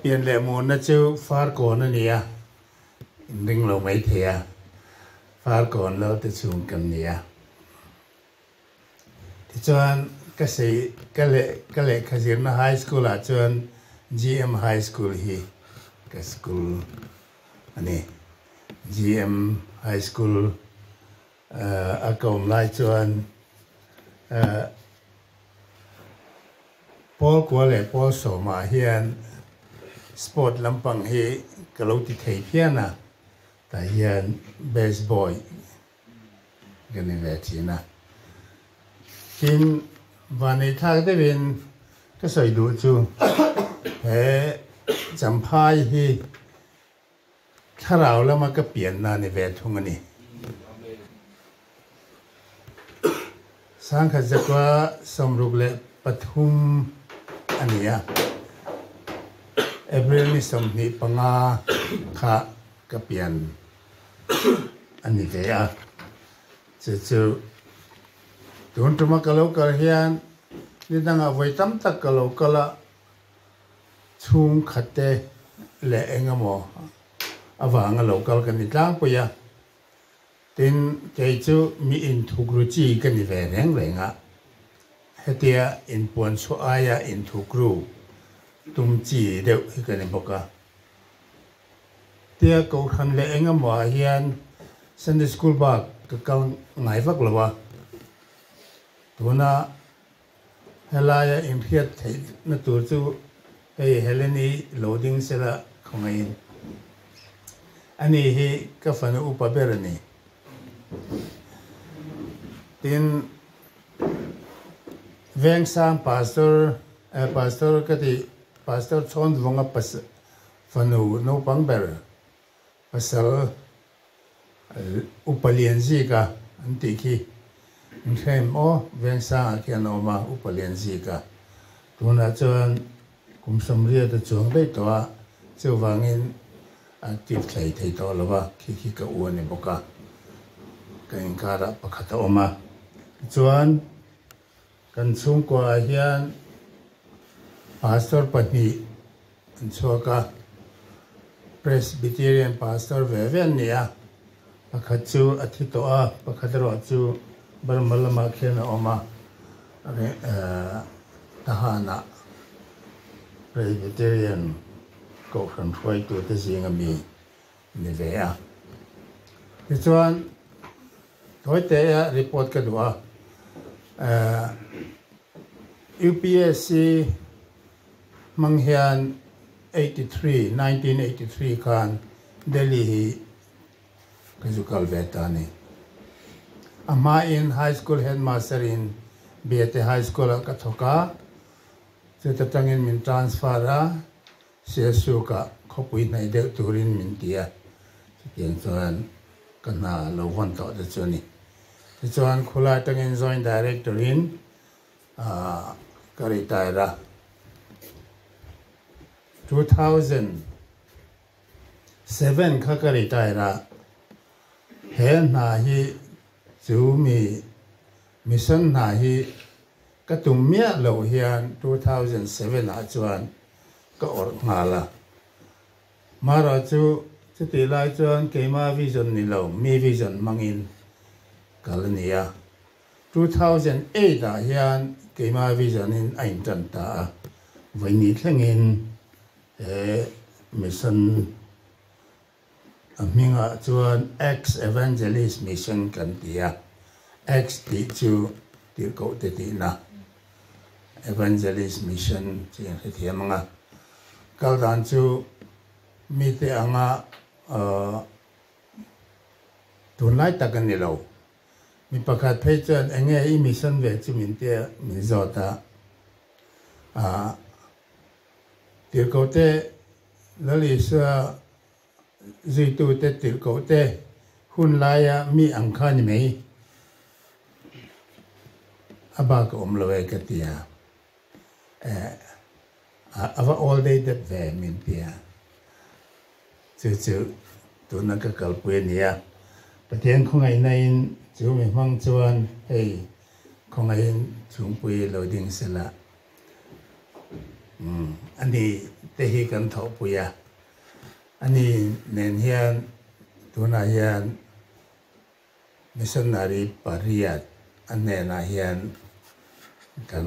pian leh murna chu Farkawn a ni a, inring lo mai thei a, Farkawn lo te chhung kan ni a. Tichuan ka sei ka leh ka lehkha zirna high school ah chuan GM High School hi ka school a ni. GM High School a ka awm lai chuan Pawl kua leh pawl sawmah hian sport lampang hi ka lo ti thei phian a, tah hian best boy ka ni ve thin a. Tin, vanneithlak deuhin ka sawi duh chu he Champhai hi Thlarau lama ka pianna ni ve thung a ni. Sangkhat zakua 63 a ni a, April ni 25 kha ka pian a ni ve a. Chu chu tun tuma ka lo kal hian ni dangah vawi tam tak ka lo kal a, Chhungkhatte leh eng emaw avanga lo kal ka ni tlangpui a, tin kei chu mi inthukru chi ka ni ve reng reng a, hetia inpuan chhuah aia inthukru tum chi deuh hi ka ni bawk a. Tia Kohhran leh eng emaw ah hian Sunday School bak ka kal ngai vak lo a, tuna Helaia inhriat theihna tur chu hei Helen-i lo ding sela khawngaihin. Ani hi ka fanu upa ber a ni. Tin, Vengsang Pastor, Pastor ka ti, Pastor Chhawnvunga fanu naupang ber pasal Upa Lianzika an tih khi in hre em aw? Vengsangah khian a awm a, Upa Lianzika. Tunah chuan kum 80 a chuang daih tawh a, chuvangin a tip thlei thei tawh lo va, khi khi ka u a ni bawk a, ka inkarah pakhat a awm a. Tichuan kan chhungkuaah hian Pastor pahnih an chhuak a, Presbyterian Pastor ve ve an ni a, pakhat chu a thi tawh a, pakhat erawh chu Burma lamah khian a awm a, Tahanah Presbyterian Kohhran hruaitute zinga mi ni ve a. Tichuan Tawite report ka duh a, UPSC hmang hian 83, 1983 khan Delhi hi ka zu kal ve ta a ni. A hmain High School Headmaster in Biate High School ah ka thawk a, chuta tangin min transfer a, Sialsukah khawpui hnaih deuh turin min ti a, chutiang chuan ka hna lo vawn tawh te chu a ni. Tichuan khulai atangin Joint Director in ka retire a, 2007 kha ka retire a, he hna hi chu mi mission hna hi Ka tum miah loh hian 2007 ah chuan ka awrh nghal a. Mara chu chutih lai chuan keima vision ni lo, mi vision hmangin kal a ni a. 2008 ah hian keima vision in a intan ta a, vawiin thlengin he mission A hmingah chuan Acts Evangelist Mission kan ti a, Acts tih chu tirhkohte tihna, Evangelist Mission chi an hrethiam ang a. Kal dan chu mite anga tunlai tak a ni lo. Mi pakhat phei chuan eng nge i mission ve chu min tia min zawt a, tirhkohte Lal Isua zuitute tirhkohte hun laia mi ang kha ni mai. A bak a awm lo e ka ti a. Eh, a va awl dei dep ve min ti a. Chu chu tuna ka kalpui a ni a. Pathian khawngaihnain chu mi hmang chuan hei khawngaihin chhungpui lo ding sela. Ani te hi kan thawhpui a, ani nen hian tunah hian Missionary pariat a hnenah hian kan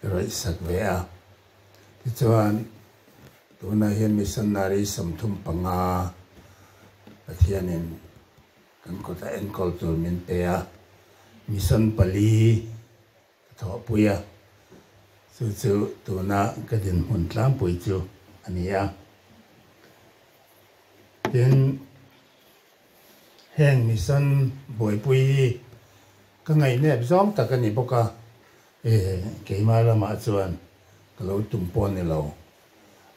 rawih sak ve a. Tichuan tunah hian Missionary 35 Pathianin kan kutah enkawl tur min pe a, mission pali ka thawhpui a, chu chu tuna ka dinhmun tlangpui chu a ni a. Tin, heng mission buaipui hi ka ngaihnep zawng tak a ni bawk a, keimah lamah chuan ka lo tum pawh a ni lo.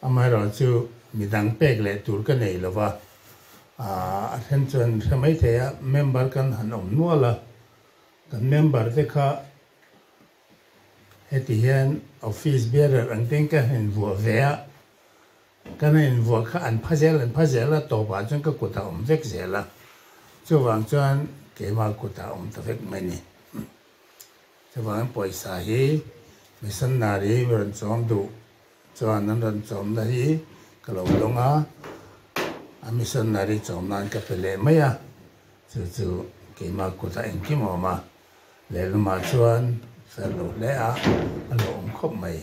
Amaherawhchu midang pek leh tur ka nei lo va, a then chuan hre mai thei a, member kan han awm nual a, kan member te kha heti hian office bearer ang ten ka han invuah ve a, ka han invuah kha an pha zel an pha zel a, tawpah chuan ka kutah awm vek zel a, chuvang chuan keimah kutah awm ta vek mai ni. Chuvangin pawisa hi missionary rawn chawm duh chuan an rawn chawmna hi ka lo dawng a, a missionary chawm nan ka pe leh mai a, chu chu keimah kutah engkim a awm a, lehlamah chuan fel lo hle a, a lo awm khawp mai.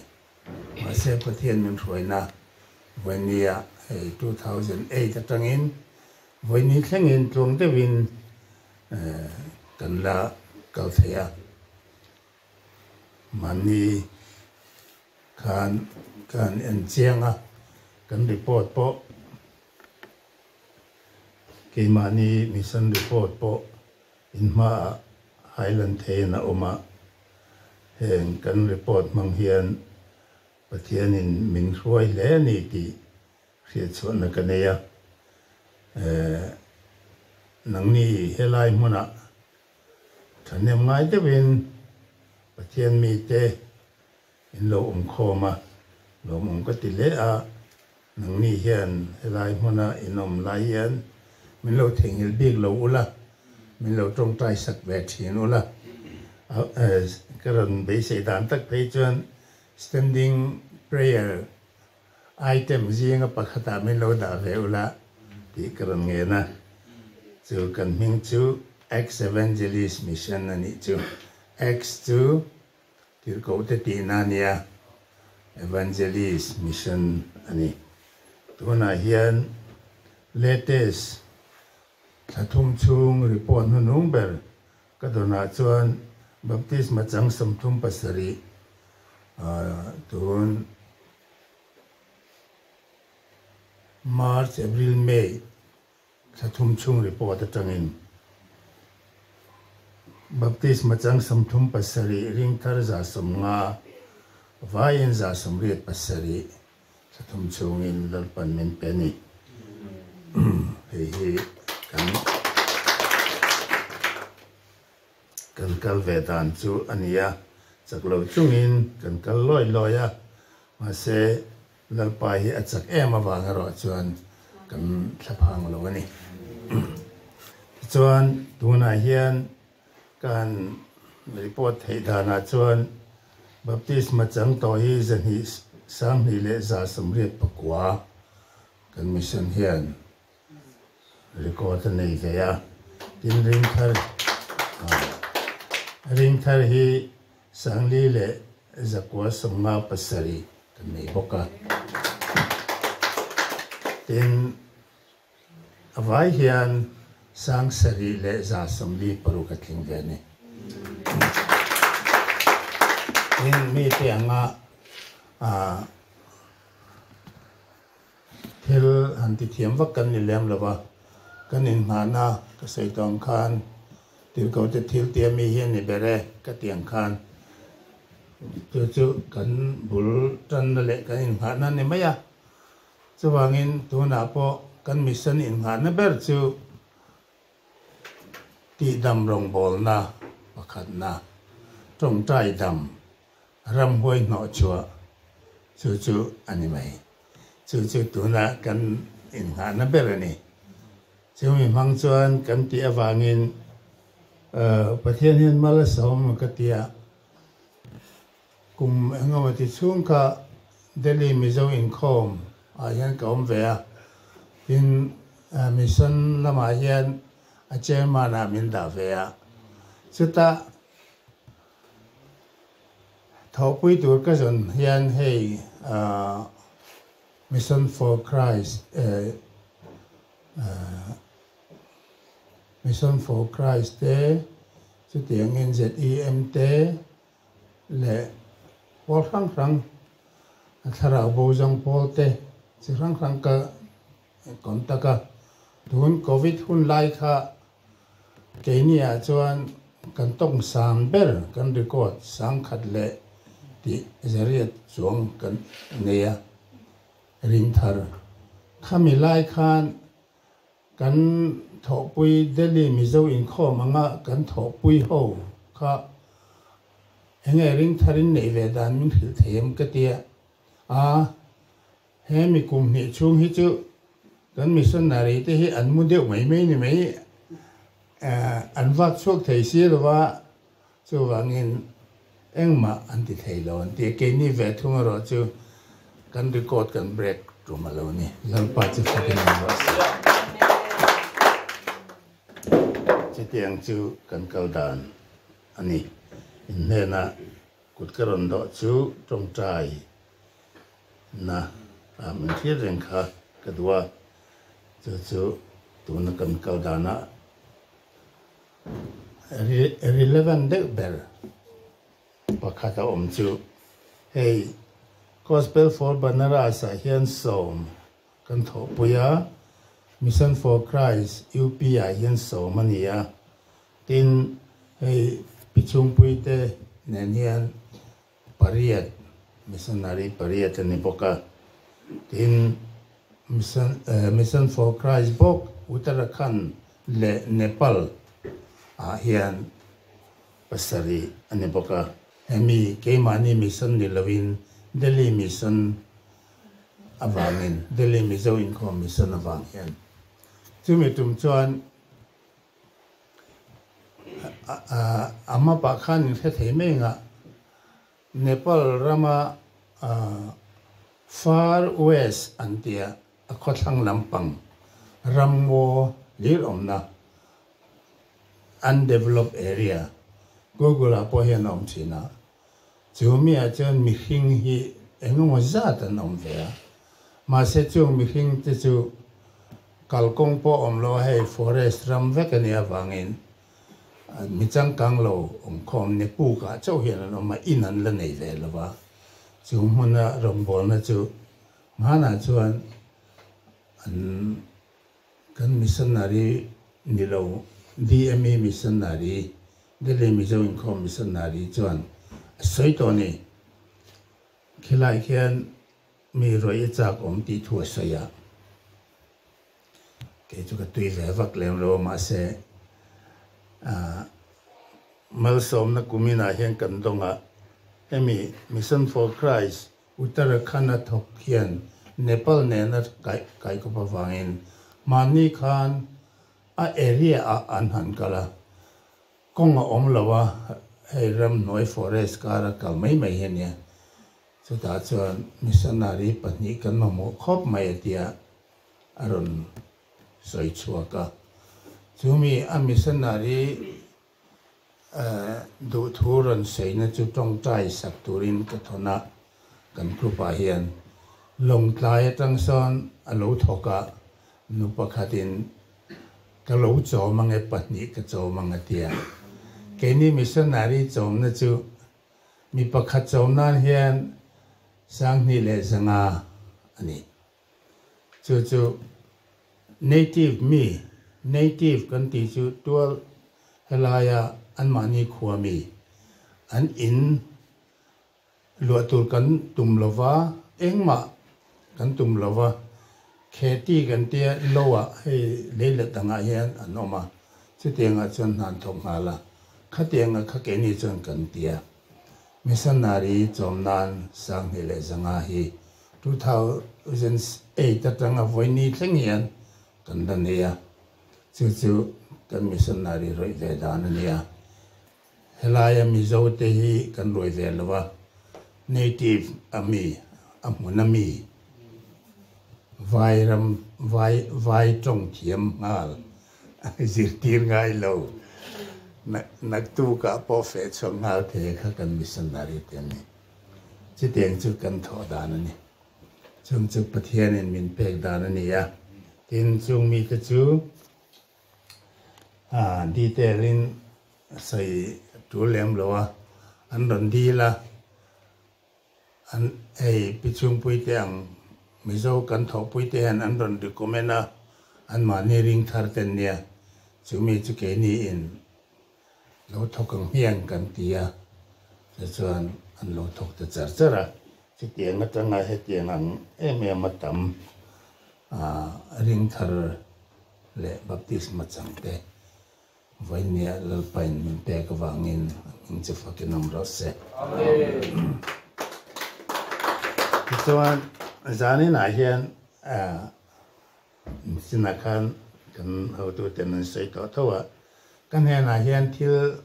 Mahse Pathian min hruaina vawinia hei 2008 atangin vawini thlengin tluang deuhin Kan la kal thei a, mahni khan ka han en chiang a, kan report pawh keimahni mission report pawh in hmaah Highland theiin a awm a, heng kan report hmang hian Pathianin min hruai hle a ni tih Hriatchhuahna ka nei a, nangni helai hmunah thahnem ngai deuhin Pathian mite in lo awm khawm a, lawmawm ka ti hle a, nangni hian helai hmuna in awm lai hian min lo theihnghilh bik lo ula, min lo tawngtai sak ve thin ula, ka rawn beisei dan tak phei chuan standing prayer Item zinga pakhatah min lo dah ve ula tih ka rawn ngen a, chu kan hming chu Acts Evangelist Mission a nih chu. Acts chu tirhkohte tihna a nia, Evangelist Mission a ni. Tunah hian latest thla thum chhung report hnuhnung ber ka dawnah chuan Baptisma chang 37 tun March, April, May thla thum chhung report atangin Baptisma chang 37 ringthar 150 vaiin 187 thla thum chhungin Lalpan min pe a ni. Hei hi kan Kan kal ve dan chu a ni a, chak lo chungin kan kal lawi lawi a, mahse Lalpa hi a chak em avang erawh chuan kan thla phang lo a ni. Tichuan tunah hian kan report theih danah chuan Baptisma chang tawh hi 2,289 kan mission hian Record a nei ve a, tin ringthar ringthar hi 4,957 kan nei bawk a. Tin, a vai hian 7,146 a tling ve a ni. Tin, mite anga Thil han ti thiam vak kan ni lem lo va, kan inngahna ka sawi tawh ang khan tirhkohte thil tia mi hi a ni ber e ka ti ang khan chu chu kan bul tanna leh kan innghahna a ni mai a. Chuvangin tunah pawh kan mission innghahna ber chu tihdam rawngbawlna pakhatna, tawngtai dam Ramhuai hnawh chhuah chu chu a ni mai. Chu chu tuna kan innghahna ber a ni. Chumi hmang chuan kan tih avangin Pathian hian mal a sawm ka ti a, kum engemaw ti chhung kha Delhi Mizo inkhawm ah hian ka awm ve a, tin Mission lamah hian a chairman ah min dah ve a, chutah thawhpui tur ka zawn hian hei Mission for Christ Mission for Christ te chutiangin ZEM te leh pawl hrang hrang a thlarau bo zawng pawl te chi hrang hrang ka contact a, tun Covid hun lai kha keini ah chuan kan tawng sang ber kan record sang khat leh tih zariat chuang kan nei a ring thar. Khami lai khan Kan thawhpui Delhi Mizo inkhawm anga kan thawhpui ho kha enge ring tharin neih ve dan min hrilh thei em ka tia a, he mi kum hnih chhung hi chu kan missionary te hi an mu deuh mai mai ni mai an vak chhuak thei si lova chuvangin engmah an ti thei lo an ti a, keini ve thung erawh chu kan record kan break tum a lo ni, Lalpa chu fakin awm rawh se. Chutiang chu kan kal dan a ni, in hnena kut ka rawn dawh chu tawngtai na ah min hriat reng kha ka duh a, chu chu tuna kan kal danah Relevant deuh ber pakhat a awm chu hei Gospel for Banaras ah hian sawm kan thawhpui a, Mission for Christ UP ah hian sawm a ni a, tin hei Pi Chhungpui te nen hian pariat missionary pariat a ni bawk a, tin Mission Mission for Christ bawk Uttarakhand leh Nepal ah hian pasarih a ni bawk a, hemi keimahni mission ni loin Delhi mission avangin Delhi Mizo inkhawm mission avang hian chumi tum chuan A mapah khan in hre thei mai ang a, Nepal rama Far West an tia a khawthlang lampang ramngaw hlir awmna undeveloped area Google ah pawh hian a awm thin a, chu miah chuan mihring hi engemaw zat an awm ve a, mahse chung mihring te chu Kalkawng pawh awm lo a hei forest ram vek a nih avangin mi changkang lo awmkhawm ni pukah chauh hian an awm a, in an la nei ve lo va. Chu hmuna rawngbawlna chu hmanah chuan an kan missionary ni lo DME missionary, Delhi Mizo Inkhawm missionary chuan a sawi tawh a ni. Khilai khian Mi rawih a chak awm tih thu a sawi a, kei chu ka tui ve vak lem lo a mahse ah malsawmna kuminah hian kan dawng a, hemi Mission for Christ Uttarakhand a thawk hian Nepal nena kaih kaikawp avangin mahni khan a area ah an han kal a, kawng a awm lo a, hei ramhnuai forest kar a kal mai mai hi a nia. Chutah chuan missionary pahnih kan mamawh khawp mai a tia a rawn sawi chhuak a. Chumi a missionary duhthu rawn sawina chu tawngtai sak turin ka thawn a, kan group ah hian Lawngtlai atang sawn a lo thawk a, nu pakhatin ka lo chawm ange pahnih ka chawm ang a tia. Keini missionary chawmna chu Mi pakhat chawm nan hian sanghnih leh zanga a ni. Chu chu native mi, native kan tih chu tual helaia anmahni khua mi, an in luah tur kan tum lova, engmah kan tum lova, kheti kan tia lo ah hei leilet angah hian an awm a, Chutiangah chuan hna an thawk nghal a, khatianga kha keini chuan kan ti a. Missionary chawm nan Sanghnih leh Zanga hi 2008 atanga vawiini thleng hian kan la nei a, chu chu kan missionary rawih ve dan a ni a. Helaia Mizote hi kan ruai ve lo a, native a mi. A hmun a mi vai ram vai vai tawng thiam nghal zirtir ngai lo naktukah pawh feh chhuak nghal thei kha kan missionary te an ni. Chutiang chu kan thawh dan a ni. Chung chu Pathianin min pek dan a ni a. Tin, chung mite chu detail in sawi tul lem lo a, an rawn dil a. An hei Pi Chhungpuite ang Mizo kan thawhpuite hian an rawn recommend a, anmahni ring thar ten nia, chumi chu keini in lo thawk ang hmiang kan ti a, tichuan an lo thawk ta char char a, chutiang atanga hetiang ang em em a tam ring thar leh baptisma chang te Vawinia Lalpain min pek avangin a hming chu fakin awm rawh se. Tichuan, zaninah hian sinah khan kan hotuten an sawi tawh tho a, ka hnenah hian thil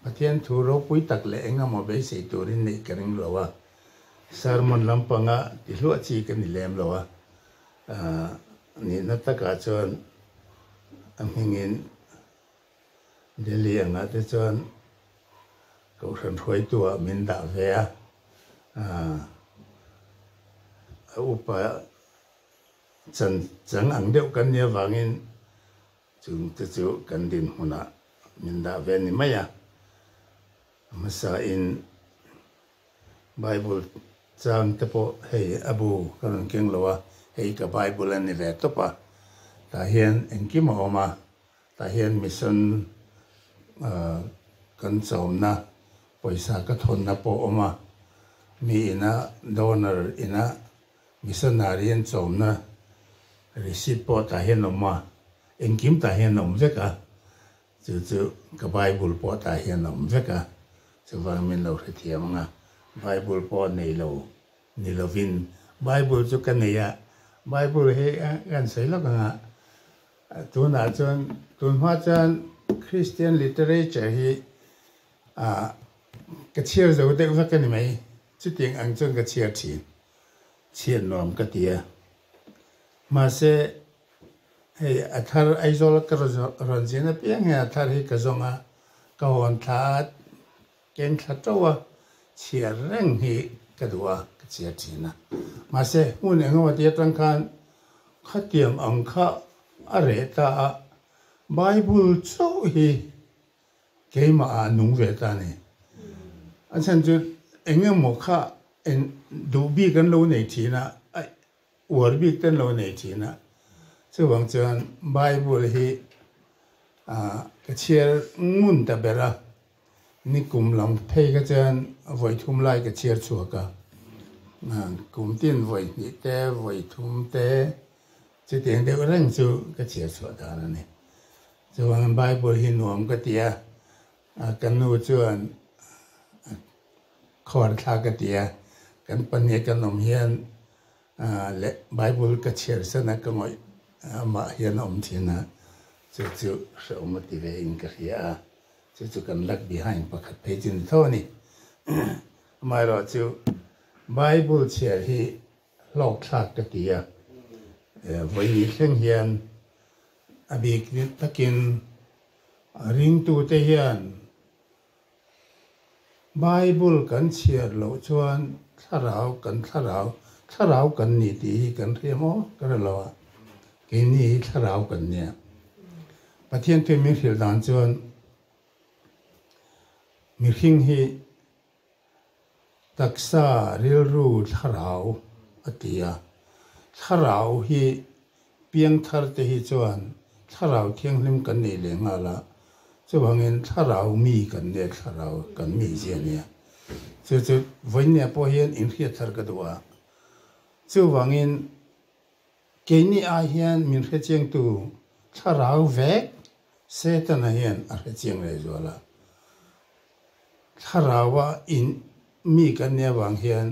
Pathian thu ropui tak leh eng emaw beisei turin neih ka ring lo a, sermon lampanga ti hluah chi ka ni lem lo a, Nihna takah chuan a hmingin Delhi angah te chuan Kohhran hruaitu-ah min dah ve a, a upa chan chang ang deuh kan nih avangin chungte chu kan dinhmunah min dah ve a ni mai a. A hmasain Bible chang te pawh hei a bu ka rawn keng lo a, hei ka Bible a ni ve tawp a, tah hian engkim a awm a, tah hian mission kan chawmna pawisa ka thawnna pawh a awm a, mi ina donor ina missionary an chawmna receipt pawh tah hian a awm a, engkim tah hian a awm vek a. Chu chu ka Bible pawh tah hian a awm vek a, chuvang min lo hrethiam ang a, Bible pawh nei lo ni lovin Bible chu ka nei a, Bible hi kan sawi lawk ang a, tunah chuan tun hma chuan Christian literature hi ah ka chhiar zo deuh vek a ni mai, chutiang ang chuan ka chhiar thin, chhiar nuam ka ti a, mahse Hei a thar Aizawl ka rawn zin apiang hian a thar hi ka zawng a, ka hawn thla a, keng thla to a, chhiar reng hi ka duh a, ka chhiar thin a. Mahse hmun engemaw ti atang khan khatiang ang kha a reh ta a, Bible chauh hi keimah ah a nung ve ta a ni. A chhan chu engemaw kha duh bik an lo nei thin a, Uar bik ten lo nei thin a, chuvang chuan Bible hi ka chhiar ngun ta ber a, nikum lam phei kha chuan vawi thum lai ka chhiar chhuak a, kum tin vawi hnih te vawi thum te chutiang deuh reng chu ka chhiar chhuah dan a ni. Chuvangin Bible hi nuam ka ti a, ka nu chuan Khuar thla ka ti a, kan pahnih kan awm hian leh Bible ka chhiar san a ka ngawih amah hian a awm thin a, chu chu hrehawm a ti ve in ka hria a, chu chu kan lag behind pakhat phei chu ni tho a ni. Amaherawhchu Bible chhiar hi hlawk thlak ka ti a, vawiin thleng hian a bik takin ringtute hian Bible kan chhiar loh chuan thlarau kan thlarau, thlarau kan ni tih hi kan hria maw ka hre lo a, keini hi thlarau kan nia. Pathian thu min hrilh dan chuan mihring hi Taksa rilru thlarau a ti a, thlarau hi piangthar te hi chuan thlarau thianghlim kan nei leh nghal a, chuvangin thlarau mi kan nia thlarau kan mi zia nia. Chu chu vawinia pawh hian inhriat thar ka duh a, chuvangin keini ai hian min hrechiangtu thlarau vek Setana hian a hrechiang leh zual a. Thlaraua in mi kan nih avang hian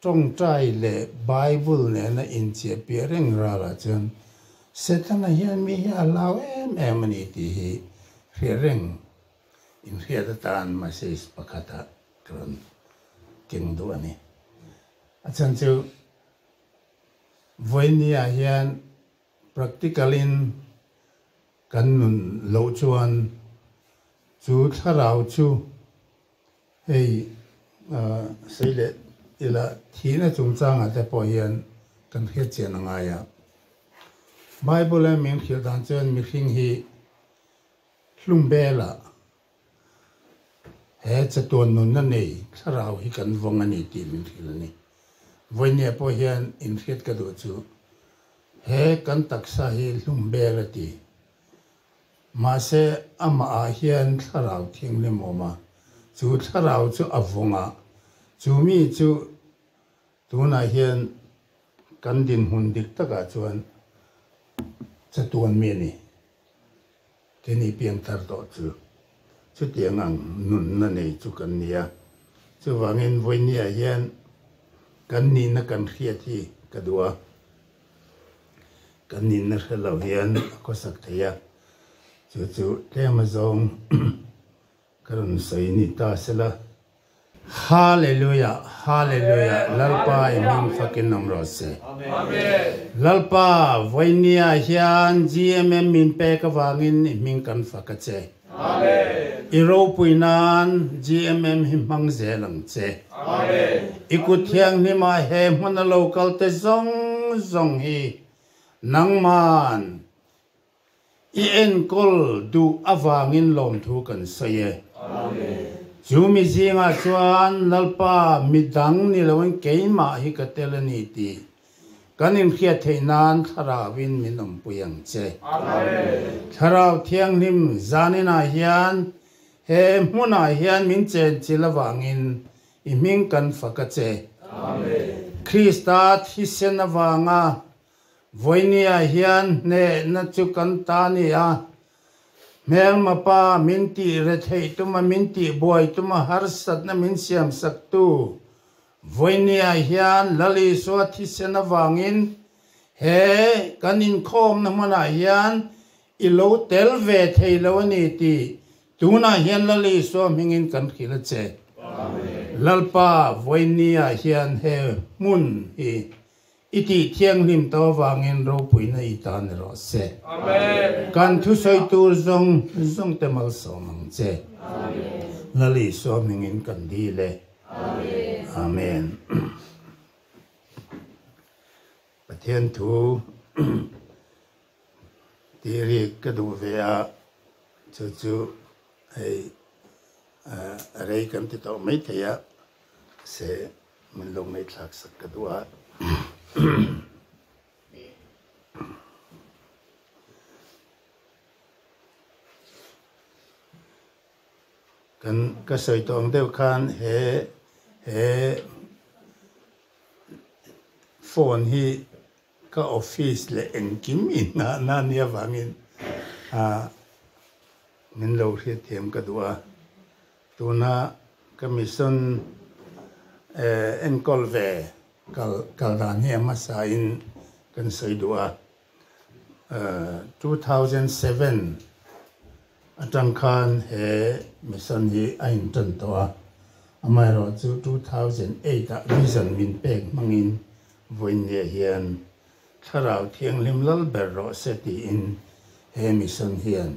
tawngtai leh Bible nena inchiah piah reng ralah chuan Setana hian mi hi a hlau em em a ni tih hi hriat reng inhriat atan message pakhata ka rawn keng duh a ni. A chhan chu. Vawinia hian practical in kan nun loh chuan chu thlarau chu hei sei leh ila thihna chungchangah te pawh hian kan hriatchian a ngai a. Bible a min hrilh dan chuan mihring hi hlum belah He chatuan nunna nei thlarau hi kan vawng a ni tih min hrilh a ni. Vawinia pawh hian inhriat ka duh chu he kan taksa hi hlum bel a ti. Mahse amah ah hian thlarau thianghlim a awm a, chu thlarau chu a vawng a, chu mi chu tunah hian kan dinhmun dik takah chuan chatuan mi a ni. Keini piangthar tawh chu chutiang ang nunna nei chu kan ni a, chuvangin vawinia hian kan nihna kan hriat hi ka duh a, kan nihna hre lo hian a khawsak thei a, chu chu tlem azawng Ka rawn sawi ni ta sela. Hallelujah Hallelujah Lalpa i hming fakin awm rawh se. Lalpa vawinia hian GMM min pek avangin i hming kan fak a che. I ropui nan GMM hi hmang zel ang che. I kut thianghlimah he hmuna lo kalte zawng zawng hi nangman I enkawl duh avangin lawmthu kan sawi e. Chu mi zingah chuan Lalpa mi dang ni loin keimah hi ka tel a ni tih kan inhriat theih nan Thlarauin min awmpui ang che. Thlarau Thianghlim zaninah hian he hmunah hian min chenchilh avangin i hming kan fak a che. Krista thisen avanga Vawinia hian hnehna chu kan ta ni a, hmelma pa min tih retheih tuma min tih buai tuma harsatna min siamsaktu Vawinia hian Lal Isua thisen avangin he kan inkhawmna hmunah hian i lo tel ve thei lo a ni tih tunah hian Lal Isua hmingin kan hrilh a che. Lalpa Vawinia hian he hmun hi I tih thianghlim tawh avangin ropuina i ta ni rawh se. Kan thusawi tur zawng zawng te malsawm ang che. Lal Isua hmingin kan dil e. Amen. Pathian thu tih rik ka duh ve a, chu chu hei rei kan ti tawh maithei a, se Min lo ngaihthlak sak ka duh a. Kan ka sawi tawh ang deuh khan he he phone hi ka office leh engkim inngahna a nih avangin ah min lo hriatthiam ka duh a. Tuna ka mission enkawl ve kal dan hi a hmasain kan sawi duh a. 2007 atang khan he mission hi a intan tawh a, amaherawhchu 2008 ah vision min pek hmangin vawiinniah hian Thlarau Thianghlim lal ber rawh se tiin he mission hian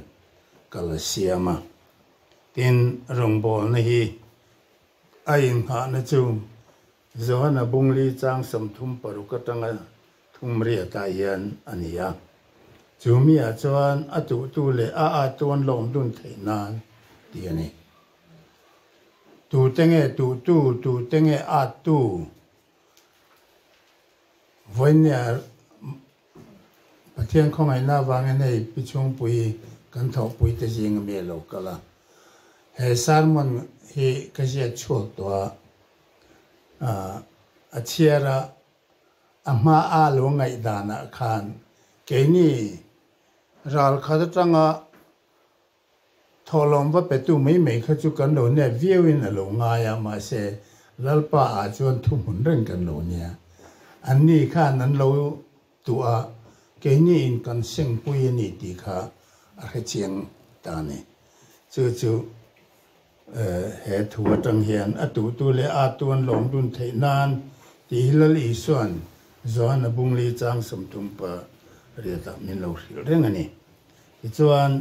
kal a siam a. Tin, rawngbawlna hi a inghahna chu Johana Bungli chang 36 atanga thum riatah hian a ni a. Chu miah chuan a tuhtu leh a atu an lawm dun theih nan tih a ni. Tute nge tuhtu, tute nge attu? Vawinia Pathian khawngaihna avangin hei Pi Chhungpui kan thawhpui te zing ami a lo kal a. He sermon hi ka ziak chhuak tawh a, a chhiar a, a hma a lo ngaihdanah khan keini ral khat atanga Thawhlawm va petu mai mai kha chu kan lo nep viauin a lo ngai a, mahse Lalpa ah chuan thuhmun reng kan lo nia. Anni khan an lo tuah a, keini in kan sengpui a ni tih kha a hrechiang ta a ni. Chu chu he thu atang hian a tuhtu leh a atu an lawm dun theih nan tih hi Lal Isua'n. Johana Bungli chang 30 pa riatah min lo hrilh reng a ni. Tichuan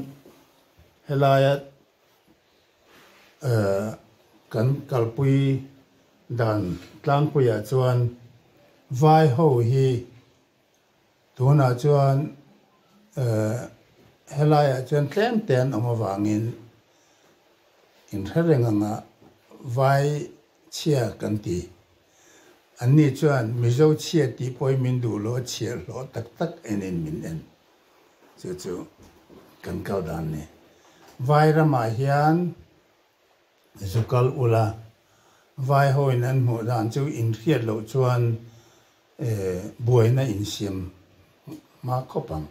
helaia kan kalpui dan tlangpuiah chuan vai ho hi tunah chuan helaiah chuan tlem te an awm avangin inhre reng anga vai chhia kan ti. Anni chuan Mizo chhia tih pawhin min duh lo a chhiah hlawh tak tak enin min en. Chu chu kan kal dan ni. Vai ramah hian zu kal ula, vai hoin an hmuh dan chu inhriat loh chuan buaina insiam hma khawp ang.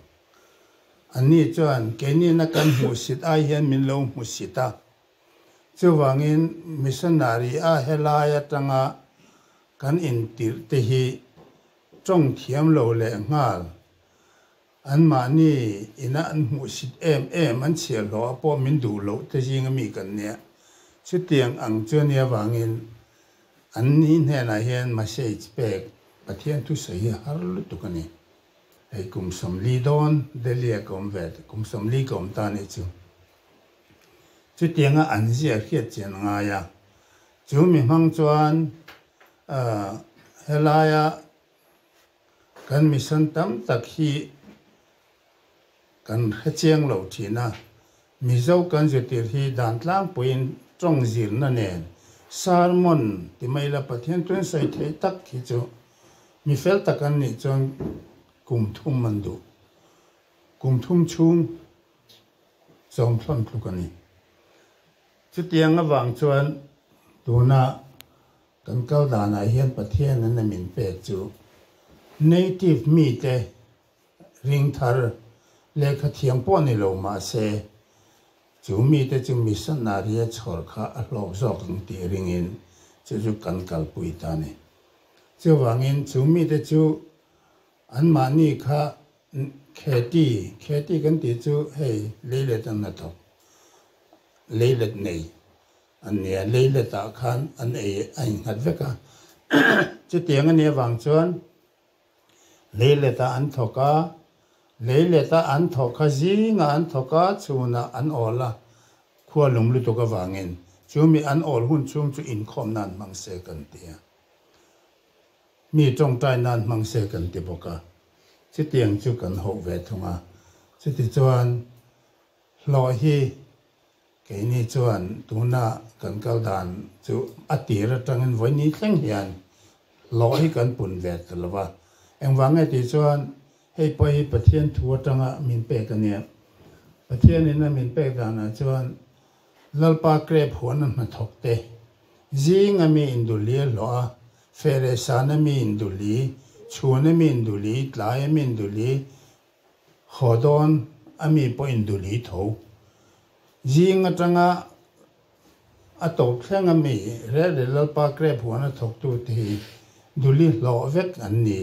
Anni chuan keinina kan hmuhsit ai hian min lo hmusit a. Chuvangin missionary a helai atanga kan intirh te hi tawng thiam lo leh nghal. Anmahni ina an hmuhsit em em an chhiahhlawh a pawh min duh loh te zinga mi kan nia. Chutiang ang chu ania vangin an ni hnenah hian message pek Pathian thusawi hi har lutuk a ni. Hei kum 40 dawn Delhi a ka awm ve, kum 40 ka awm ta nih chu. Chutianga an zia hriat chian a ngai a. Chu mi hmang chuan helaia kan mission tam tak hi kan hre chiang lo thin a. Mizo kan zirtir hi dan tlangpuiin tawng zirna nen sermon ti mai ila Pathian tun sawi theih tak hi chu mi fel tak an nih chuan kum thum an duh. Kum thum chhung Chawmthlawn tluk a ni. Chutiang avang chuan tuna kan kal danah hian Pathian an a min pek chu native mite ring thar lehkha thiam pawh ni lo mahse chu mite chu missionary a chhawr kha a hlawk zawk ang tih ringin chu chu kan kalpui ta a ni. Chuvangin chu mite chu anmahni kha Kheti, Kheti kan tih chu hei leilet an hnathawk, leilet nei an nia, leiletah khan an ei a innghat vek a, chutiang a nih avang chuan leiletah an thawk a, leiletah an thawk kha zingah an thawk a, chhunah an awl a, khua lung lutuk avangin chumi an awl hun chhung chu inkhawm nan hmang se kan ti a. Mi tawngtai nan hmang se kan ti bawk a, chutiang chu kan hoh ve thung a. Chutichuan hlawh hi keini chuan tuna kan kal dan chu a tir atangin vawiin thleng hian hlawh hi kan pun ve ta lo va. Engvang nge tih chuan hei pawh hi Pathian thu atanga min pek a nia. Pathianin a min pek danah chuan Lalpa krep huan a hnathawk te zinga mi induli a hlawh a, Feresana mi induli, chhuna mi induli, tlaia mi induli, haw dawn a mi pawh induli tho. Zing atanga a tawp thleng a mi rel rel Lalpa krep huan a thawktute hi duli hlawh vek an ni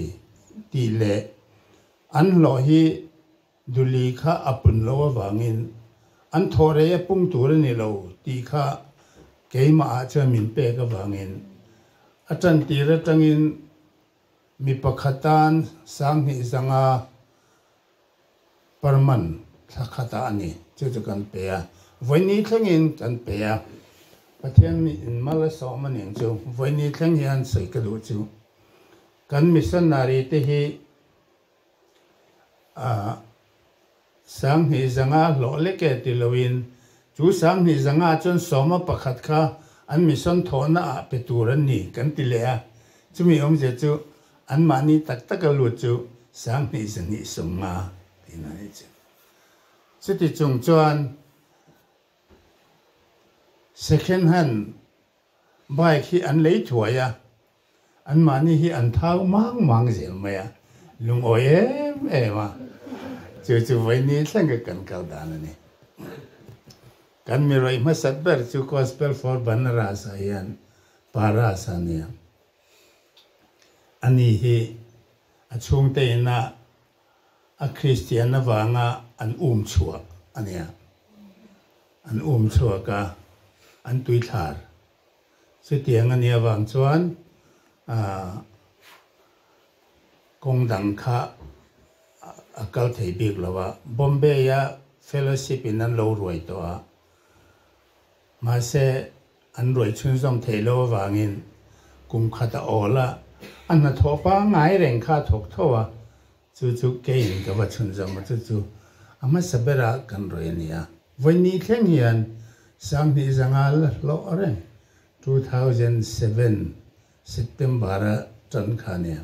tih leh an hlawh hi Duli kha a pun lo avangin an thaw rei a pung tur a ni lo tih kha keimahah chuan min pek avangin a tantir atangin mi pakhat tan 2000 zanga per month thla khatah a ni chu chu kan pe a, vawiini thlengin kan pe a, Pathian in mal a sawm a ning chu vawiini thleng hian sawi ka duh chu kan missionary te hi 2000 zanga hlawh lek e ti loin chu 2000 zanga chuan sawma pakhat kha an mission thawhna ah pe tur an ni kan ti leh a, chumi awmzia chu anmahni tak taka lut chu 2000 zahnih 50 tihna a ni chu. Chuti chung chuan second hand bike hi an lei thuai a, Anmahni hi an thau mang mang zel mai a, lungawi em em a, chu chu vawiini thleng ka kan kal dan a ni. Kan mi rawih hmasat ber chu Gospel for Banaras ah hian Paras a nia. Ani hi a chhungte ina a Kristian avanga an um chhuah a nia. An um chhuak a, an tuithlar. Chutiang a nih avang chuan Kawng dang kha a kal thei bik lo a, Bombay-a fellowship in an lo ruai tawh a, mahse an ruai chhunzawm thei lo avangin kum khat a awl a, a hnathawh pangngai reng kha a thawk tho a, chu chu keiin ka va chhunzawm a, chu chu a hmasa bera kan ruai a ni a. Vawiin thleng hian Sanghnih zanga la hlawh reng, 2007 September-a tan kha nia,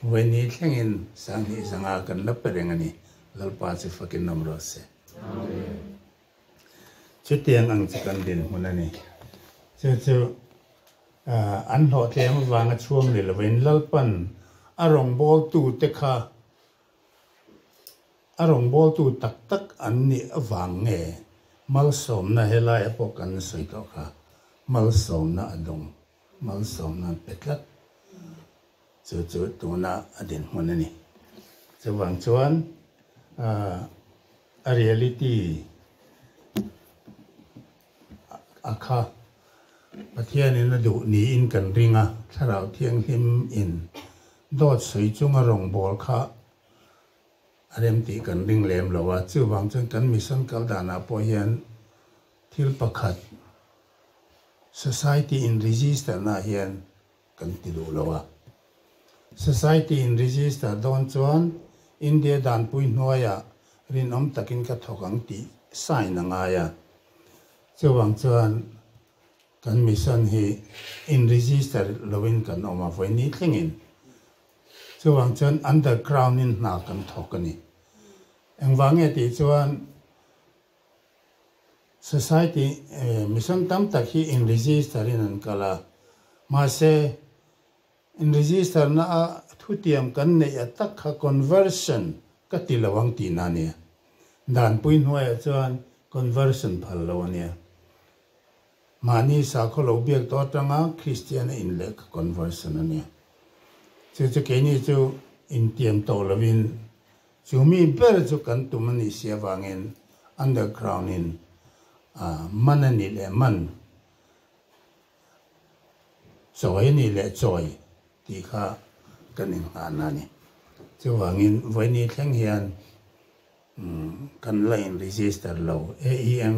vawiin thlengin 2000 zanga kan la pe reng a ni, Lalpa chu fakin awm rawh se. Chutiang ang chu kan dinhmun a ni. Chu chu an hlawhtlem avanga chhuang ni lovin Lalpan a rawngbawltute kha a rawngbawltu tak tak an nih avang nge malsawmna helaiah pawh kan sawi tawh kha malsawmna a dawng. Malsawmna an pe tlat. Chu chu tuna a dinhmun a ni. Chuvang chuan a reality a kha Pathianin a duh niin kan ring a, Thlarau Thianghlim in dawt sawi chunga rawngbâwl kha a rem tih kan ring lem lo a. Chuvang chuan kan mission kal danah pawh hian thil pakhat Society in register na hian kan ti duh lo a. Society in register dawn chuan India danpui hnuaiah rinawm takin ka thawk ang tih sign a ngai a. Chuvang chuan kan mission hi in register loin kan awm a vawiin thlengin. Chuvang chuan underground in hna kan thawk a ni. Engvang nge tih chuan Society mission tam tak hi in register in an kal a, mahse in register na a thutiam kan neih a tak kha conversion ka ti lo ang tihna a nia. Danpui hnuaiah chuan conversion phal lo a nia. Mahni sakhaw lo biak tawh atanga Kristian a inleh kha conversion a nia. Chu chu keini chu intiam tawh lovin Chu mi ber chu kan tum a nih si avangin underground in man a nih leh man, chawi a nih leh chawi tih kha kan inngahna a ni. Chuvangin vawiini thleng hian kan la in register lo, AEM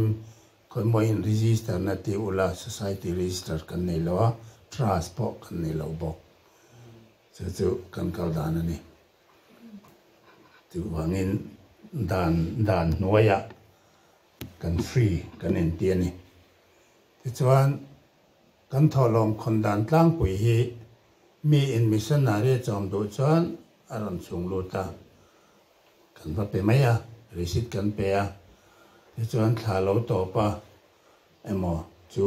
khawimaw in register na ti ula society register kan nei lo a, trust pawh kan nei lo bawk. Chu chu kan kal dan a ni. Chuvangin dan dan hnuaiah kan free kan inti a ni. Tichuan kan thawhlawm khawn dan tlangpui hi mi in missionary a chawm duh chuan a rawn chhung lut a, kan va pe mai a, receipt kan pe a, tichuan thla lo tawp a emaw chu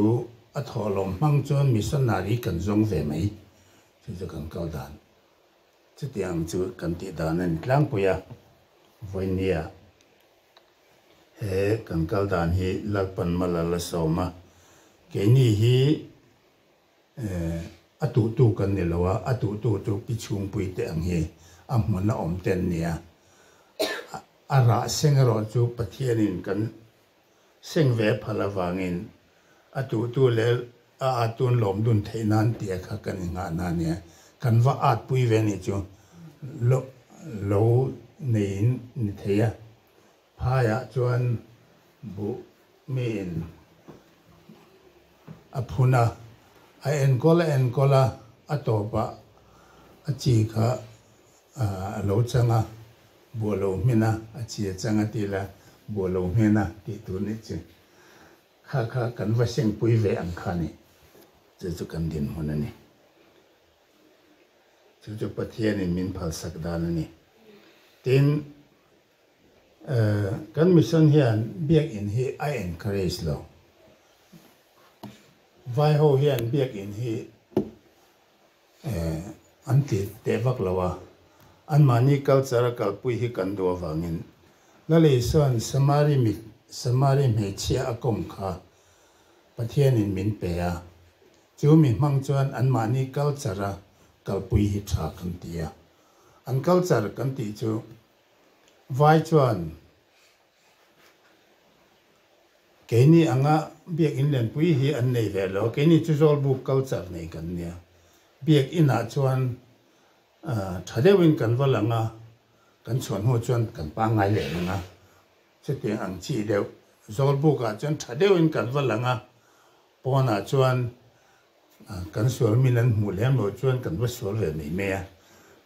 a thawhlawm hmang chuan missionary kan zawng ve mai, chu chu kan kal dan. Chutiang chu kan tih dan a ni tlangpui a, vawinia he kan kal dan hi Lalpan mal a la sawm a, keini hi a tuhtu kan ni lo a, a tuhtu chu pi chhungpui te ang hi a hmun a awm te an ni a, a rah seng erawh chu Pathianin kan Seng ve phal avangin a tuhtu leh a atun lawm dun theih nan tia kha kan inngahna a nia. Kan va atpui ve nih chu lo lo neiin ni thei a. Phaiah chuan buh miin a phun a, a enkawl a enkawl a, a tawpah a chi kha a lo chang a, buh a lo hmin a, a chi a chang a tih la, buh a lo hmin a tih tur nih chu kha kha kan va sengpui ve ang kha a ni. Chu chu kan dinhmun a ni. Chu chu Pathianin min phalsak dan a ni. Tin, Kan mission hian biakinn hi a encourage lo. Vai ho hian biakinn hi an ti teh vak lo a, anmahni culture a kalpui hi kan duh avangin Lali chuan Samari mi Samari hmeichhia a kawm kha Pathianin min pe a, chu mi hmang chuan anmahni culture a kalpui hi tha kan ti a. An culture kan tih chu Vai chuan keini anga biakinn lianpui hi an nei ve lo, keini chu Zawlbuk culture nei kan nia. Biakinah chuan Tha deuhin kan va lang a, kan chhuah hnu chuan kan pangngai leh reng a, chutiang ang chi deuh Zawlbukah chuan tha deuhin kan va lang a, pawnah chuan kan sual min an hmuh lem loh chuan kan va sual ve mai mai a,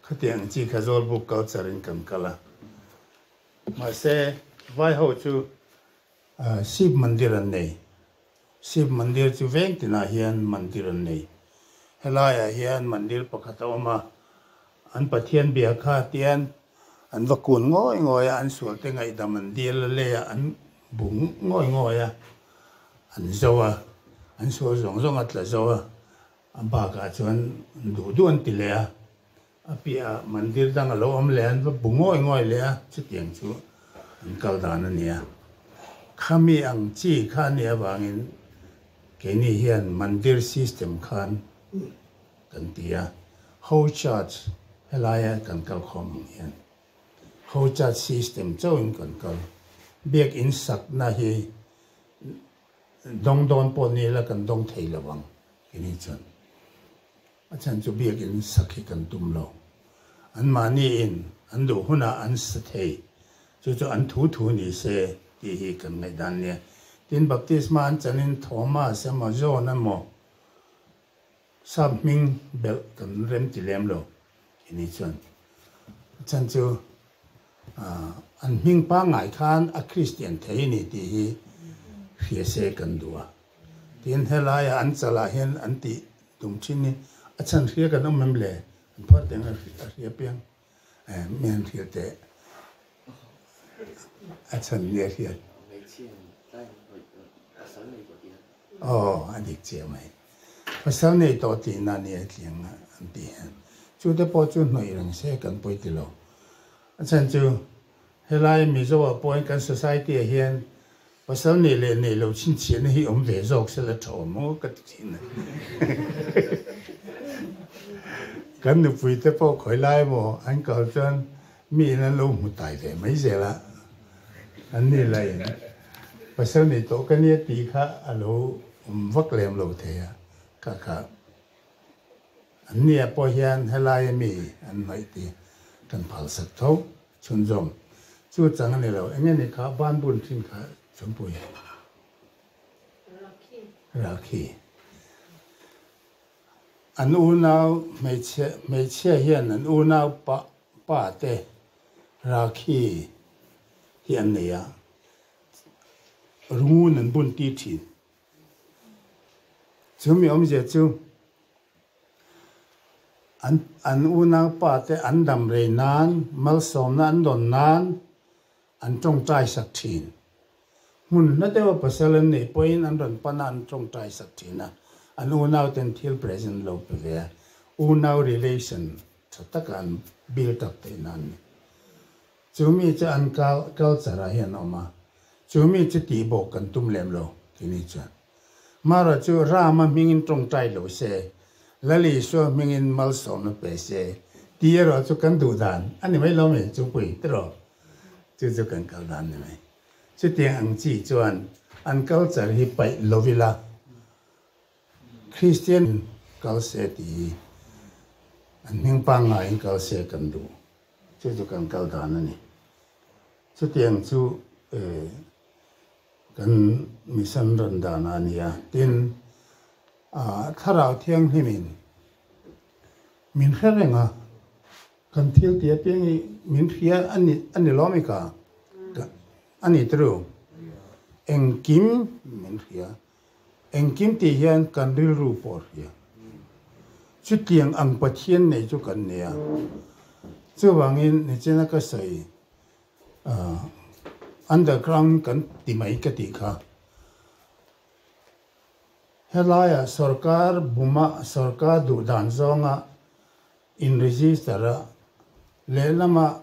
khatiang ang chi kha Zawlbuk culture in kan kal a. Mahse, vai ho chu Shiv Mandir an nei. Shiv Mandir chu veng tinah hian mandir an nei. Helaiah hian mandir pakhat a awm a, an Pathian bia kha tian an va kun ngawi ngawi a, an sualte ngaihdam an dil a, leiah an bu ngawi ngawi a, an zo a, an sual zawng zawng a tla zo a, a bakah chuan duh duh an ti leh a. A piahah mandir dang a lo awm leh a, an va bu ngawi ngawi leh a, chutiang chu an kal dan a ni a. Khami ang chi kha a nih avangin keini hian mandir system khan kan ti a, Ho Church helaia kan kal khawm ang hian Ho Church system chauhin kan kal. Biakin sakna hi dawng dawn pawh ni ila kan dawng thei lo ang keini chuan. A chhan chu biakin sak hi kan tum lo. Anmahni in an duh hunah an sa thei. Chu chu an thu thu ni se tih hi kan ngaihdan nia. Tin, baptisma an chanin Thomas emaw John emaw sap hming belh kan rem ti lem lo ini chuan. A chhan chu an hming pangngai khan a Kristian thei a ni tih hi hria se kan duh a. Tin, helaia an chalah hian an tih Tum thin hi a chhan hria kan awm em le? An phar teng a hria piang mi han hria teh a chhan nia hriat. Aw a dik chiah mai. Pasal nei tawh tihna nia tliang an tih hian. Chu te pawh chu hnawih reng se kan pawi ti lo. A chhan chu helai Mizo ah pawhin kan society ah hian Pasal nei leh nei lo chhinchhiahna hi awm ve zawk se la tha awm maw ka ti thin a. Kan nupui te pawh khawi lai emaw an kal chuan mi in an lo hmu tai ve mai zel a, an ni lahin pasal nei tawh ka nia tih kha a lo awm vak lem lo thei a, kha kha an nia pawh hian helaia mi an hnaih tih kan phalsak tho. Chhunzawm chu chang a ni lo. Enge ni kha ban bun thin kha Chawmpui? Rakhi. Rakhi. An unau hmeichhia hmeichhia hian an unau pa pa te Rakhi hi an nei a, rungun an bun tir thin. Chumi awmzia chu An an unaupa te an dam rei nan, malsawmna an dawn nan an tawngtai sak thin. Hmun hla deuha pasal an neih pawhin an rawn pan a an tawngtai sak thin a, an unauten thil present lo pe ve a, unau relation tha taka an build up theih nan a ni. Chu mi chu an culture ah hian a awm a, chu mi chu tihbawk kan tum lem lo tih ni chuan. Mara chu Rama hmingin tawngtai lo se, Lal Isua hmingin malsawmna pe se tih erawh chu kan duh dan a ni mai lo mi chu pui tiraw? Chu chu kan kal dan ni mai. Chutiang ang chi chuan an culture hi paih lo ila Kristian kal se tih hi an hming pangngaiin kal se kan duh. Chu chu kan kal dan a ni. Chutiang chu Kan mission rawn dan a ni a, tin, Thlarau Thianghlimin min hre reng a, kan thil tih apiang hi min hria a ni a ni lawm i ka, a ni tru, engkim min hria, engkim tih hian kan rilru pawh a hria, chutiang ang Pathian nei chu kan nei a, chuvangin nichina ka sawi Underground kan ti mai ka tih kha. Helaiah sorkar buma sorkar duh dan zawnga in register a, lehlamah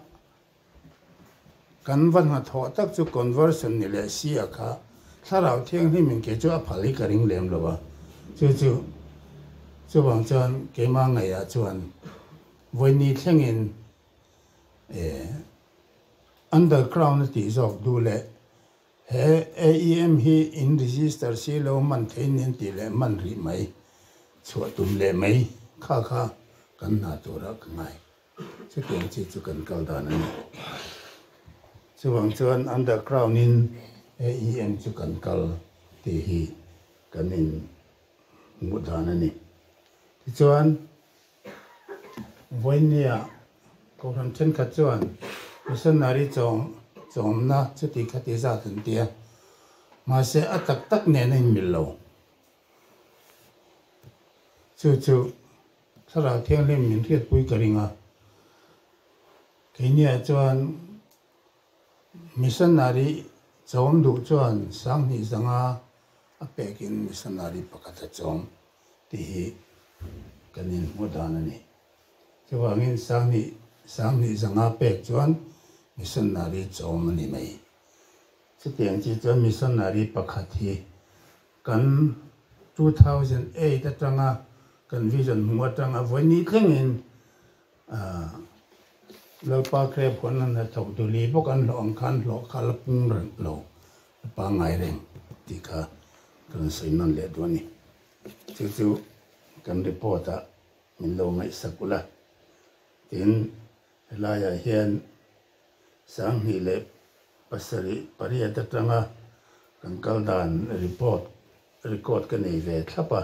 kan va hnathawh tak chu conversion ni leh si a kha thlarau thianghlim in kei chu a phal hi ka ring lem lo a, chu chu chuvang chuan keimah ngaihah chuan vawiini thlengin Underground a tih zawk duh leh he AEM hi in register si lo man thei nen tih leh man rih mai chhuah tum leh mai kha kha kan hna turah ka ngai. Chutiang chi chu kan kal dan a ni. Chuvang chuan underground in AEM chu kan kal tih hi kan in hmuh dan a ni. Tichuan vawinia Kohhran thenkhat chuan missionary chawm chawmna chuti khati zat an ti a, mahse a tak tak nen a inmil lo. Chu chu Thlarau Thianghlim min hriatpui ka ring a, keiniah chuan missionary chawm duh chuan sanghnih zanga a pekin missionary pakhat a chawm tih hi kan inhmuh dan a ni. Chuvangin sanghnih sanghnih zanga pek chuan missionary chawm a ni mai. Chutiang chi chuan missionary pakhat hi kan 2008 atanga kan vision hmuh atanga vawi thlengin Lalpa Krep huan an hnathawk duli bawk an hlawh ang khan hlawh kha la pung reng lo, la pangngai reng tih kha kan sawi nawn leh duh a ni. Chu chu kan report ah min lo ngaihsak ula. Tin, helaiah hian 2078 atanga kan kal dan report record ka nei ve thlap a,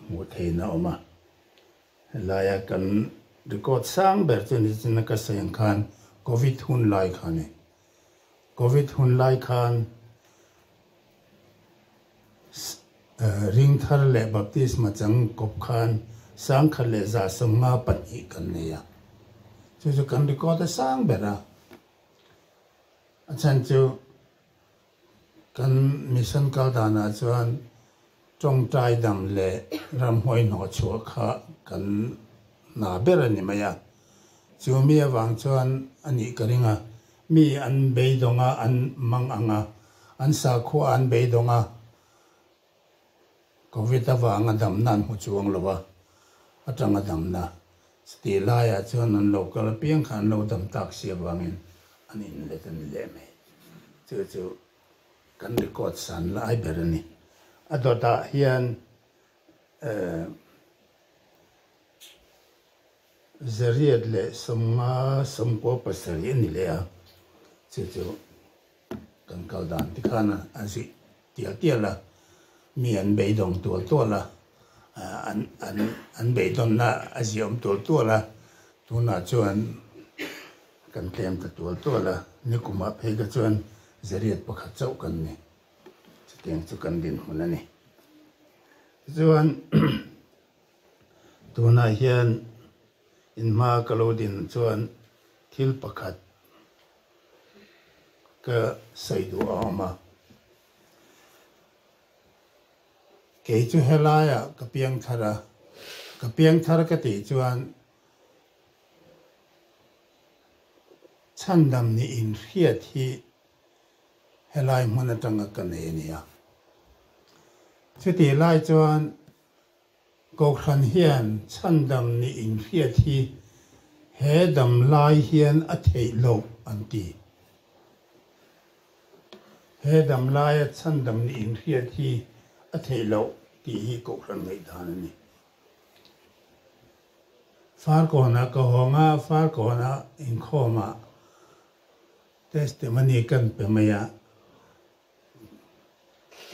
hmuh theihna a awm a. Helaia kan record sang ber chu ni china ka sawi ang khan Covid hun lai kha a ni. Covid hun lai khan Ring thar leh baptisma chang kawp khan 1152 kan nei a. Chu chu kan record a sang ber a. A chhan chu kan mission kal danah chuan tawngtai dam leh ramhuai hnawh chhuah kha kan hna ber a ni mai a. Chu mi avang chuan a nih ka ring a, mi an beidawng a, an mang ang a, an sakhua an beidawng a, Covid avanga damna an hmu chuang lo a, atanga damna chutih laiah chuan an lo kal apiang kha an lo dam tak si avangin an inlet a ni leh mai. Chu chu kan record san lai ber a ni. A dawtah hian eh. 857 a ni leh a, chu chu kan kal dan te khan a zui tial tial a, mi an beidawng tual tual a, an an an beidawnna a ziahawm tual tual a, tunah chuan kan tlem ta tual tual a, nikumah phei kha chuan 101 chauh kan ni, chutiang chu kan dinhmun a ni. Tichuan. Tunah hian inhma ka lo din chuan thil pakhat ka sawi duh a awm a. Kei chu helaiah ka piang thar a, ka piang thar ka tih chuan chhandam nih inhriat hi helai hmun atanga ka nei a ni a. Chutih lai chuan Kohhran hian chhandam nih inhriat hi he dam lai hian a theih loh an ti. He dam laia chhandam nih inhriat hi a theih loh tih hi Kohhran ngaihdan a ni. Farkawnah ka hawng a, Farkawnah inkhawmah testimony kan pe mai a.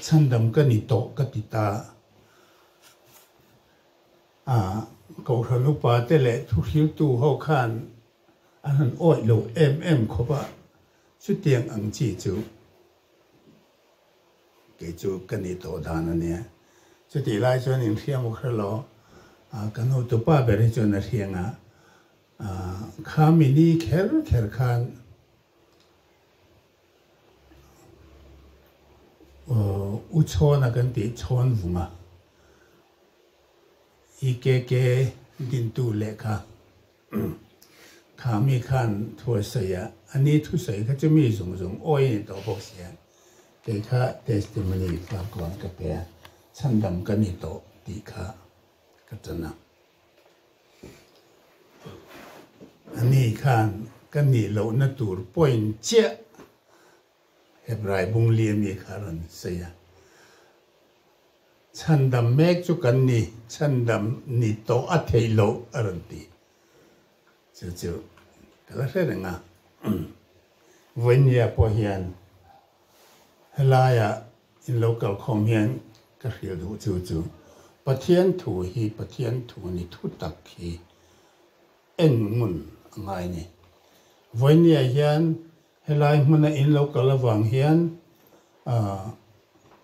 Chhandam ka ni tawh ka ti ta a, Kohhran upa te leh thuhriltu ho khan an han awih lo em em khawp a, chutiang ang chi chu kei chu ka ni tawh dan a nia. Chutih lai chuan inhriam u hre lo, kan hotupa ber hi chuan a hriang a, kha mini kher kher khan U Chhawna kan tih Chhawn Vunga EKK dintu lehkha kha mi khan thu a sawi a, a ni thusawi kha chu mi zawng zawng awi a ni tawh bawk sia, kei kha testimony farkawn ka pe a, chhandam ka ni tawh tih kha ka tan a. A ni khan ka nih lohna tur point chiah Hebrai bung li ami kha a rawn sawi a. Chhandam mek chu kan ni, chhandam ni tawh a theih loh a rawn ti. Chu chu ka la hre reng a. Vawinia pawh hian helaia in lo kalkhawm hian ka hrilh duh chu chu Pathian thu hi Pathian thu ni thu tak hi en ngun a ngai ni. Vawinia hian helai hmuna in lo kal avang hian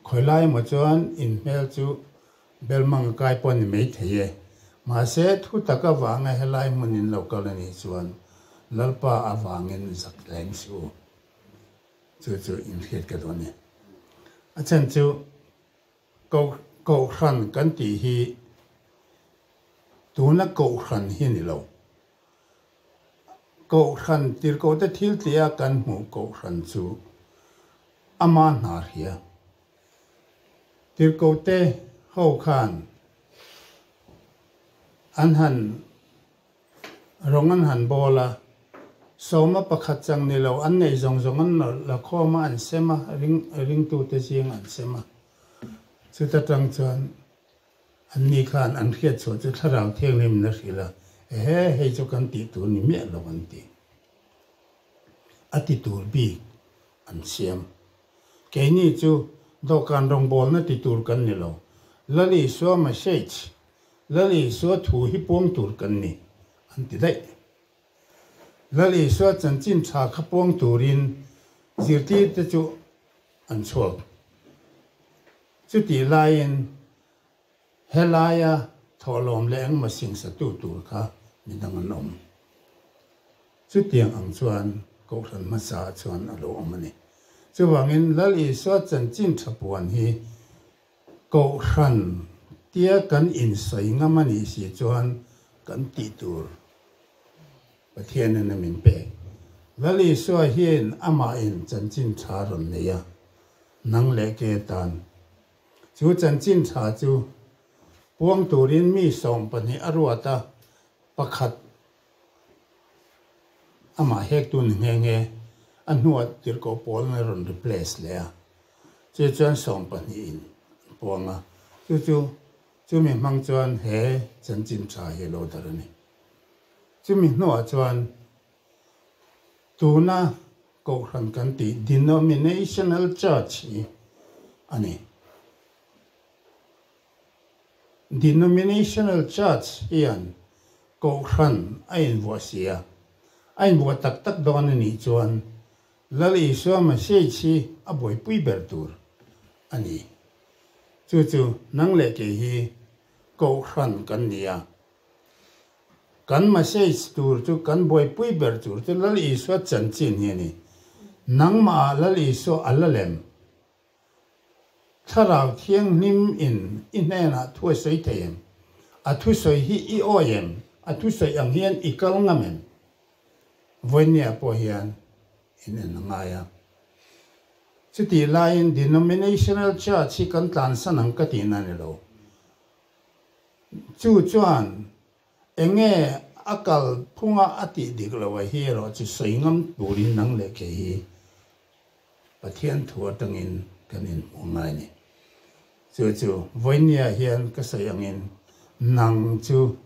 khawilai emaw chuan in hmel chu Belmang a kai pawh a ni mai thei e. Mahse, thu tak avanga helai hmun in lo kal a nih chuan Lalpa avangin zak leng suh u. Chu chu inhriat ka duh a ni. A chhan chu Kohhran kan tih hi tuna Kohhran hi a ni lo. Kohhran tirhkohte thil tih a kan hmuh Kohhran chu ama hna hria. Tirhkohte ho khan an han rawng an han bawl a, sawma pakhat chang ni lo an neih zawng zawng an la khawm a, an sem a, ringtute zing an sem a. Chuta tang chuan anni khan an hriat chhuah chu Thlarau Thianghlim in a hrilh a, Ehe, hei chu kan tih tur ni miah lo an ti. A ti tur bik an siam. Keini chu dawhkan rawngbawlna ti tur kan ni lo. Lal Isua message, Lal Isua thu hi puang tur kan ni, an ti daih. Lal Isua chanchin tha kha puang turin zirtirte chu an chhuak. Chutih laiin Helaia thawhlawm leh engmaw singsatu tur kha midang an awm. Chutiang ang chuan Kohhran hmasa chuan a lo awm a ni. Chuvangin Lal Isua chanchin tha puan hi Kohhran tia kan insawi ngam a nih si chuan kan tih tur Pathianin a min pek. Lal Isua hian amahin chanchin tha rawn nei a, nang leh ke tan Chu chanchin tha chu puang turin mi 12 a ruat a, pakhat amah hektu ni nghe nghe a hnuah tirhkoh pawl a rawn replace leh a, chu chuan 12 in an puang a, chu chu chumi hmang chuan he chanchin tha hi a lo darh a ni. Chumi hnuah chuan tuna Kohhran kan tih Denominational Church hi a ni. Denominational Church hian Kohhran a invuah si a, a invuah tak tak dawn a nih chuan Lal Isua Message hi a buaipui ber tur a ni. Chu chu nang leh kei hi Kohhran kan ni a. Kan message tur chu kan buaipui ber tur chu Lal Isua chanchin hi a ni. Nangmah ah Lal Isua a la lem. Thlarau Thianghlim in i hnenah thu a sawi thei em? A thusawi hi i awi em? A thusawi ang hian i kal ngam em? Vawinia pawh hian in en a ngai a. Chutih laiin denominational church hi kan tlansan ang ka tihna a ni lo. Chu chuan enge a kal phunga a tih dik lo a hi erawh chu sawi ngam turin nang leh kei hi Pathian thu atangin kan inhmuh ngai a ni. Chu chu vawinia hian ka sawi angin nang chu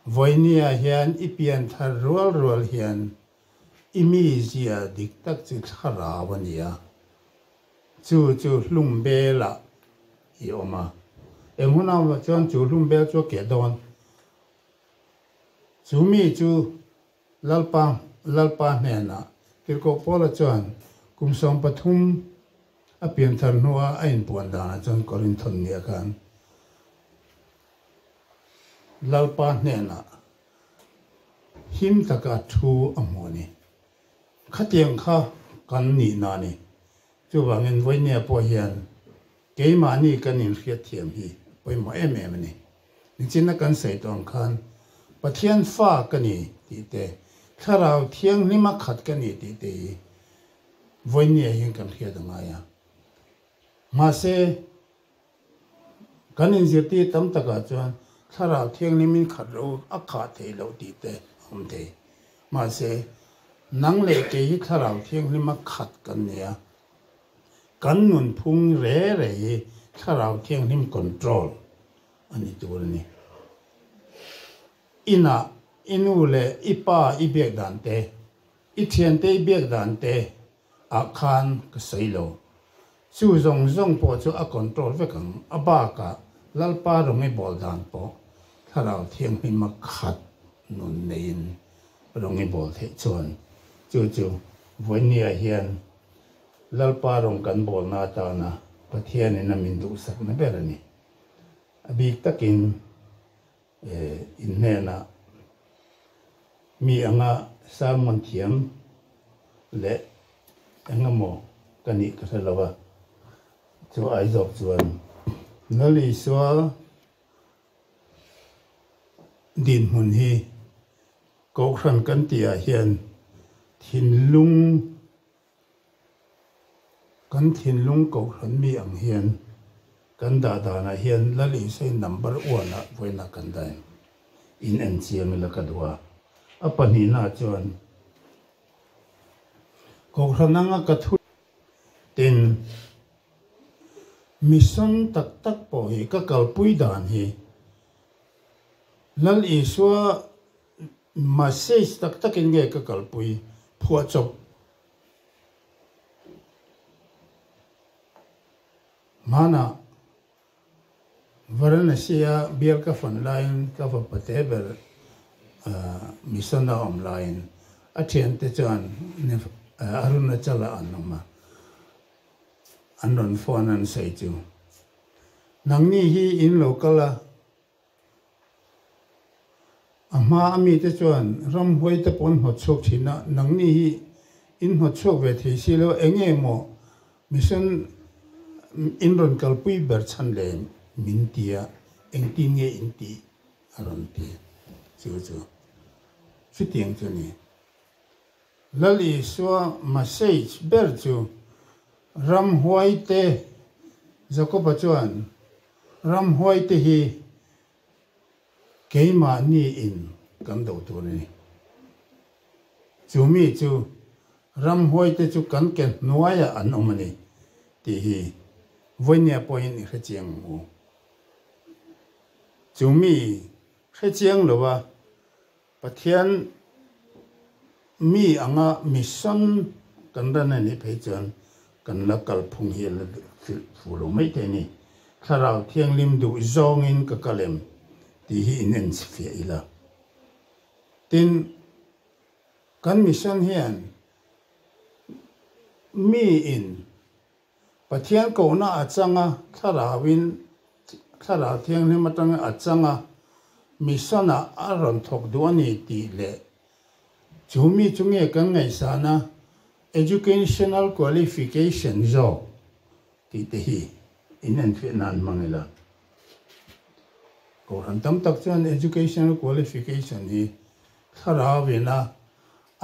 Vawinia hian i pian thar rual rual hian i mizia dik tak chu thlarau a ni a, chu chu hlum belah i awm a. Eng hun awmah chuan chu hlum bel chu a keh dawn. Chu mi chu Lalpa Lalpa hnenah Tirhkoh Paula chuan kum 13 a pian thar hnua a inpuan danah chuan Korinthon nia khan Lalpa hnenah him taka thu a hmu a ni. Khatiang kha kan nihna a ni. Chuvangin Vawinia pawh hian keimahni kan inhriatthiam hi a pawimawh em em a ni. Nichina kan sawi tawh ang khan Pathian fa ka ni tih te, Thlarau Thianghlima khat ka ni tih te hi Vawinia hian kan hriat a ngai a. Mahse, Kan inzirtir tam takah chuan Thlarau Thianghlimin khat ro a khah theih loh tih te a awm thei. Mahse, nang leh kei hi Thlarau Thianghlima khat kan ni a. Kan nunphung re re hi Thlarau Thianghlim control a ni tur a ni. Inah. I nu leh i pa i biak dan te, i thiante i biak dan te ah khan ka sawi lo. Chu zawng zawng pawh chu a control vek ang. A bakah Lalpa rawng i bawl dan pawh Thlarau Thianghlima khat nun neiin rawng i bawl theih chuan chu chu vawinia hian Lalpa rawng kan bawlna atana Pathianin a min duhsakna ber a ni. A bik takin In hnenah mi anga sermon thiam leh eng emaw ka nih ka hre lo a, chu ai zawk chuan Lal Isua dinhmun hi Kohhran kan tihah hian thinlung Kan thinlung kohhran mi ang hian kan dah danah hian Lal Isua-in number one ah vawiinah kan dah em? In en chiang ila ka duh a. A pahnihna chuan kohhran anga ka thu tin mission tak tak pawh hi ka kalpui dan hi Lal Isua message tak takin nge ka kalpui phuahchawp Hmanah Varanasi-a bial ka fan laiin ka fapa te ber mission a awm laiin a thiante chuan Arunachal-ah an awm a, an rawn phone an sawi chu, Nangni hi in lo kal a, A hma a mite chuan ramhuai te pawh an hnawt chhuak thin a, nangni hi in hnawt chhuak ve thei si lo, eng nge maw mission in rawn kalpui ber chhan le min ti a, engtin nge in tih a rawn ti chu chu chutiang chu a ni. Lal Isua message ber chu ramhuai te Jakoba chuan Ramhuai te hi keimahni in kan do tur a ni. Chu mi chu ramhuai te chu kan ke hnuaiah an awm a ni tih hi vawinia pawhin i hrechiang ang u. Chu mi hrechiang lova Pathian mi anga mission kan ran a nih phei chuan kan la kalphung hi a la hrilh fu lo mai thei a ni. Thlarau Thianghlim duh zawngin ka kal em tih hi in en fiah ila. Tin, kan mission hian mi in Pathian kohna a chang a, Thlarauin Thlarau Thianghlim atangin a chang a, mission ah a rawn thawk duh a ni tih leh chu mi chu nge kan ngaihsan a, educational qualification zawk tih te hi in enfiah nan hmang ila. Kohhran tam tak chuan educational qualification hi Thlarauin a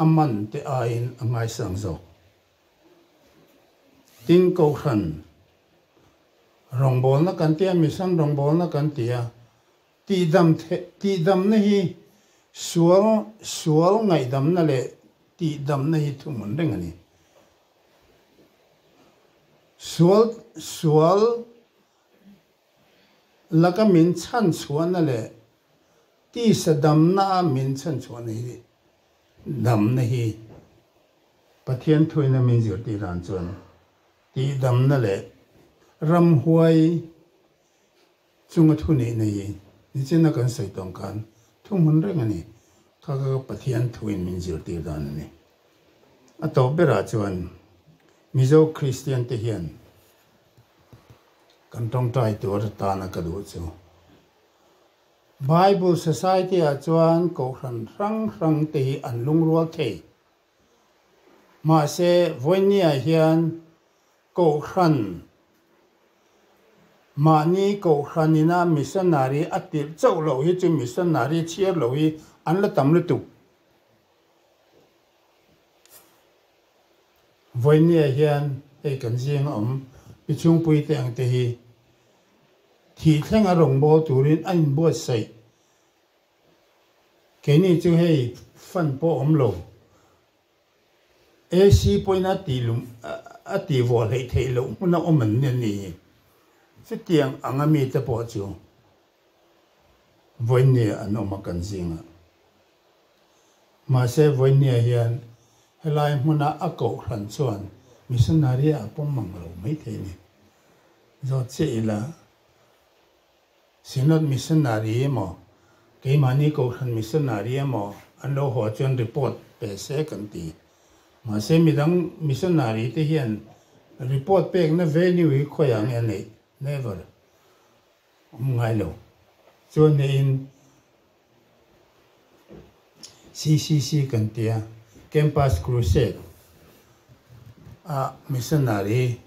a man te aiin a ngaisang zawk. Tin, Kohhran rawngbawlna kan ti a, mission rawngbawlna kan ti a, tihdam tihdamna hi sual sual ngaihdamna leh tihdamna hi thuhmun reng a ni. Sual sual laka min chhanchhuahna leh tisa damna a min chhanchhuahna hi damna hi Pathian thuina min zirtir dan chuan tihdamna leh ramhuai chunga thuneihna hi nichina kan sawi tawng khan thuhmun reng a ni. Kha kha Pathian thuin min zirtir dan a ni. A tawp berah chuan Mizo Kristian te hian kan tawngtai tur atana ka duh chu Bible Society ah chuan kohhran hrang hrang te hi an lungrual thei. Mahse, vawinia hian Kohhran, mahni Kohhran ina missionary a tirh chauh loh hi chu missionary chhiar loh hi an la tam lutuk. Vawinia hian hei kan zinga awm Pi Chhungpui te ang te hi thih thlenga rawngbâwl turin a inbuatsaih. Keini chu hei fan pawh awm lo. AC pawhin a tih lum a tih vawh hleih theih loh hmun a awm an ni ni. Chutiang anga mite pawh chu vawiin ni an awm a kan zingah. Mahse vawinia hian helai hmuna a kohhran chuan missionary a pawm mang lo maithei a ni. Zawt chiah ila Synod missionary emaw, keimahni kohhran missionary emaw an lo haw chuan report pe se kan ti. Mahse midang missionary te hian report pekna venue hi khawiah nge a neih? Never. Awm ngai lo. Chuan neiin CCC kan tia, Campus Crusade a missionary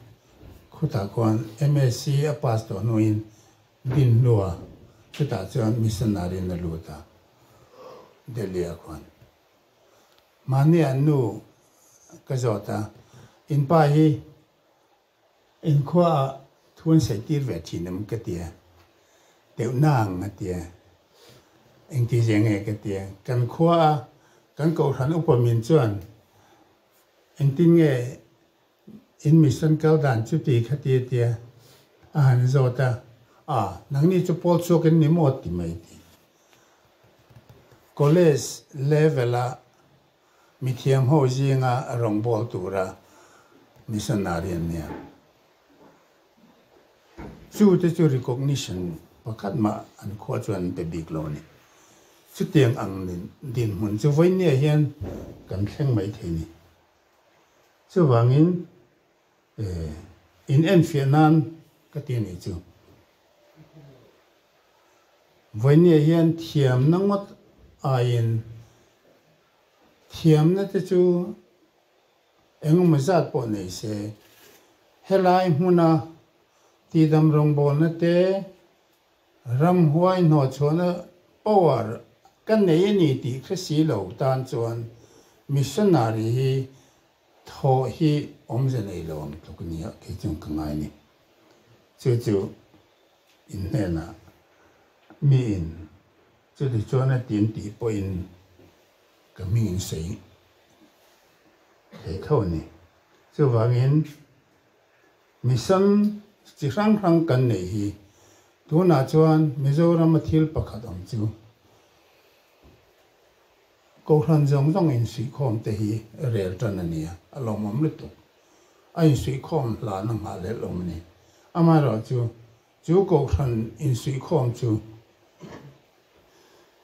khutah khuan MSc a pass tawh hnuin din hlua chutah chuan missionary in a lut a, Delhi ah khuan. Mahni an nu ka zawt a, in pa hi Inkhua ah thu an sawi tir ve thin em ka tia, deuh nang a tia, engti zia nge ka tia, kan khua a kan kohhran upa min chuan engtin nge in mission kal dan chu ti kha ti a tia a han zawt a, a nangni chu pawl chhuak in ni maw ti mai ti. College level a Mithiam ho zinga rawngbâwl tura missionary an nia. Chu te chu recognition pakhat mah an khua chuan an pe bik lo a ni. Chutiang ang dinhmun chu vawinia hian kan thleng mai thei ni. Chuvangin in enfiah nan ka ti a nih chu. Vawinia hian thiamna ngawt aiin Thiamna te chu engemaw zat pawh nei se, helai hmuna tihdam rawngbawlna te, ramhuai hnawhchhuahna power ka nei a ni tih hre si lo tan chuan missionary hi thawh hi awmze nei lo ang tluk nia kei chuan ka ngai a ni. Chu chu in hnenah miin Chuti chuan a tin tih pawhin ka hming in sawi thei tho a ni. Chuvangin mission chi hrang hrang kan neih hi tunah chuan Mizorama thil pakhat awm chu Kohhran zawng zawng insuihkhawm te hi rel tan a ni a, a lawmawm lutuk. A insuihkhawm hlan a nghahhlelh awm a ni. Amaherawhchu Chu kohhran insuihkhawm chu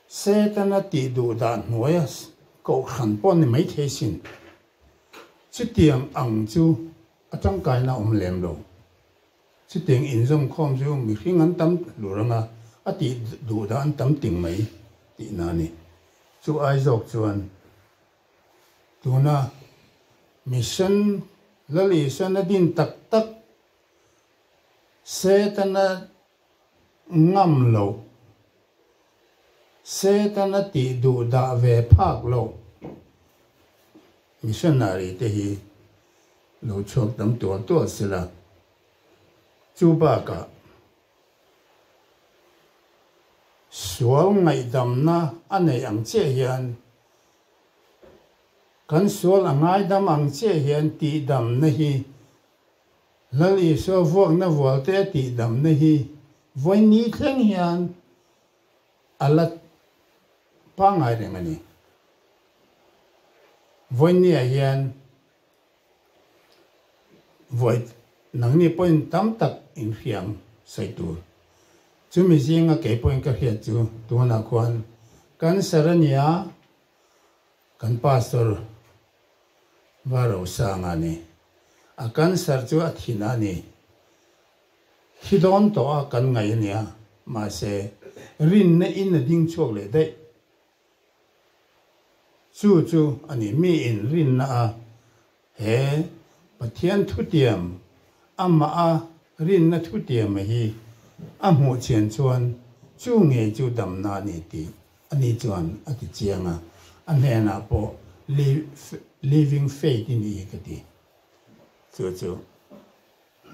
Setana tih duh dan hnuaia kohhran pawh ni maithei sin. Chutiang ang chu a tangkaina awm lem lo. Chutiang inzawmkhawm chu mihring an tam hlur anga a tih duh dan an tam ting mai tihna a ni. Chu ai zawk chuan tuna mission Lal Isuan a din tak tak Setana ngam loh, Setana tih duh dah ve phak loh missionary te hi lo chhuak tam tual tual sela, chu bakah sual ngaihdamna a neih ang chiah hian kan sual a ngaidam ang chiah hian tihdamna hi Lal Isua vuakna vualte a tihdamna hi vawi thleng hian a la pangngai reng a ni. Vawinia hian vawi nangni pawhin tam tak inhriam sawi tur. Chumi zinga kei pawhin ka hriat chu tunah khuan cancer a nia, kan pastor Va rosang a ni. A cancer chu a thin a ni. Thi dawn tawh a kan ngaih a nia. Mahse, rinna in a ding chhuak leh daih. Chu chu a ni mi in rinna a he Pathian thutiam amah a rinna thutiam a hi a hmuh chian chuan chu ngei chu damna a ni tih Ani chuan a ti chiang a, a hnenah pawh Living Faith i ni ka ti. Chu chu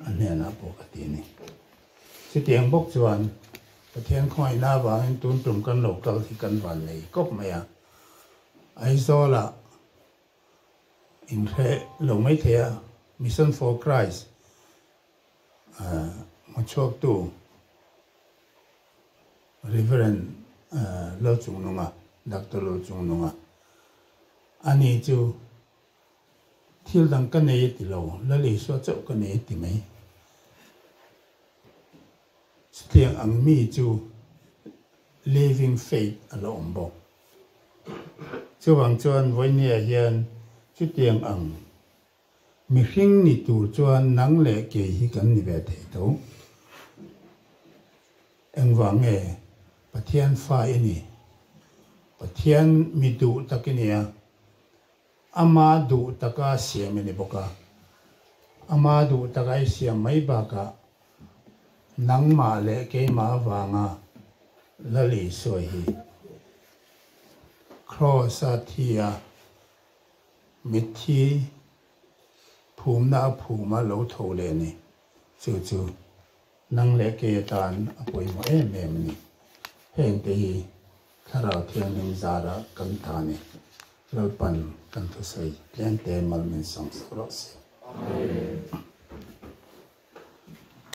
a hnenah pawh ka ti a ni. Chutiang bawk chuan Pathian khawngaihna avangin tun tum kan lo kal hi kan van nei kawp mai a. Aizawlah inhre lo mai thei a, Mission for Christ hmachhuaktu Reverend Lalchungnunga, Doctor Lalchungnunga. Ani chu thil dang ka nei a ti lo, Lal Isua chauh ka nei a ti mai. Chutiang ang mi chu living faith a la awm bawk. Chuvang chuan vawinia hian chutiang ang Mihring ni tur chuan nang leh kei hi kan ni ve thei tho. Engvang nge Pathian fa i ni? Pathian mi duh tak i nia. Ama duh taka siam i ni bawk a. Ama duh taka i siam mai bakah nangmah leh keimah avanga Lal Isua hi Kraws-a thi a Mitthi phumna a phuma lo tho leh ni. Chu chu nang leh kei atan a pawimawh em em a ni. Hengte hi Thlarau Thianghlim zara kan ta a ni. Lalpan kan thusawi tlemte mal min sawng sak rawh se. Amen.